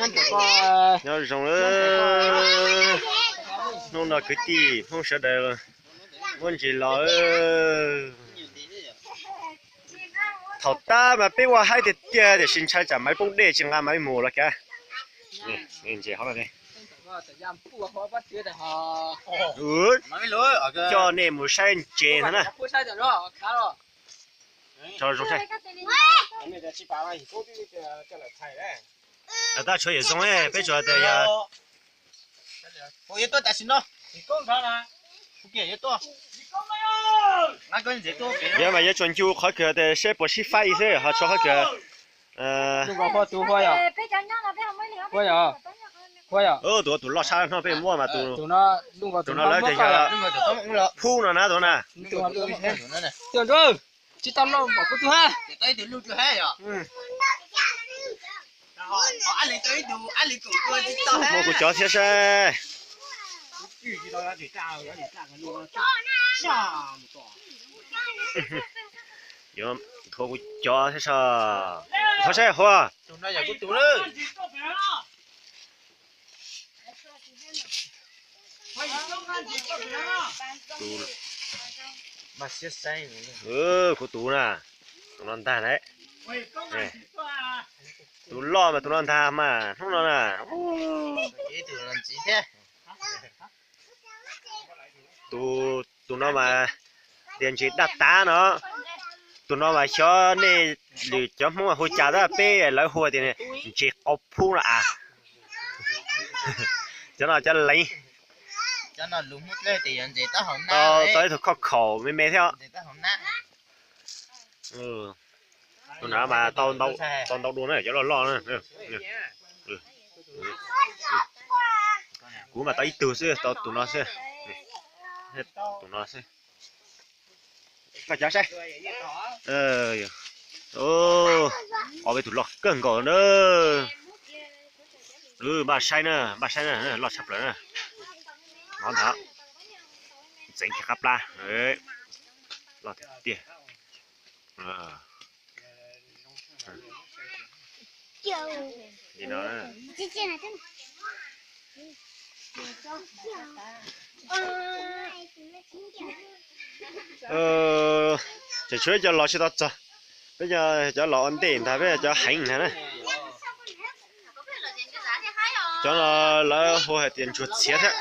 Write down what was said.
Nyob zoo, hnub no kwv tij Hmoob sawv daws muab ntses los. Thaum tab mas peb ua haib tiag tiag tiam sis ntshai tsam maiv poob dej tsis nqa maiv mus los kav. Ntses hov no ne. Coj nej mus saib ntses ntag na. Tso zoo saib. Tab tshuav yawm zoo, peb tsuas tias yog, yog mas yuav tsuas ncu qhov kws tias seb puas sib faib xwb ho tso qhov kws. Tus tus loj tshaj no peb muab mas tus no lawv tias yog phub no na tus na. Tsis tau loj pom kuv tus ha. Muab kuv cov thiab saib. Yuav thuav kuv cov thiab saib. Thov saib hua. Kuv tus na, tus no ntag na. Tus loj mas tus no ntag mas hnub no na. Tus, tus no mas tias ntses daj tav no. Tus no mas xyov nej lwm cov Hmoob hu cas tab peb lawv hu tias ntses qau phub no as. Cov no cov leev, tau ib tug khauj khaum me me thiab. Tus no mas tau ntau dua na, cov loj loj na. Kuv mas tau ib tug xwb, tau tus no xwb. Tus no xwb. Koj cov saib. Ob peb tus loj kawg nkaus na. Npaj saib na, npaj saib na, loj tshaj plaws na. No ntag, ntxeev kiag qab plab. Loj tiag tiag. Tseem tshuav cov los tsis tau txog, peb cov los ua ntej ntag, peb cov heev ntag na. Cov no lawv hu hais tias ntsuag txiav thiab.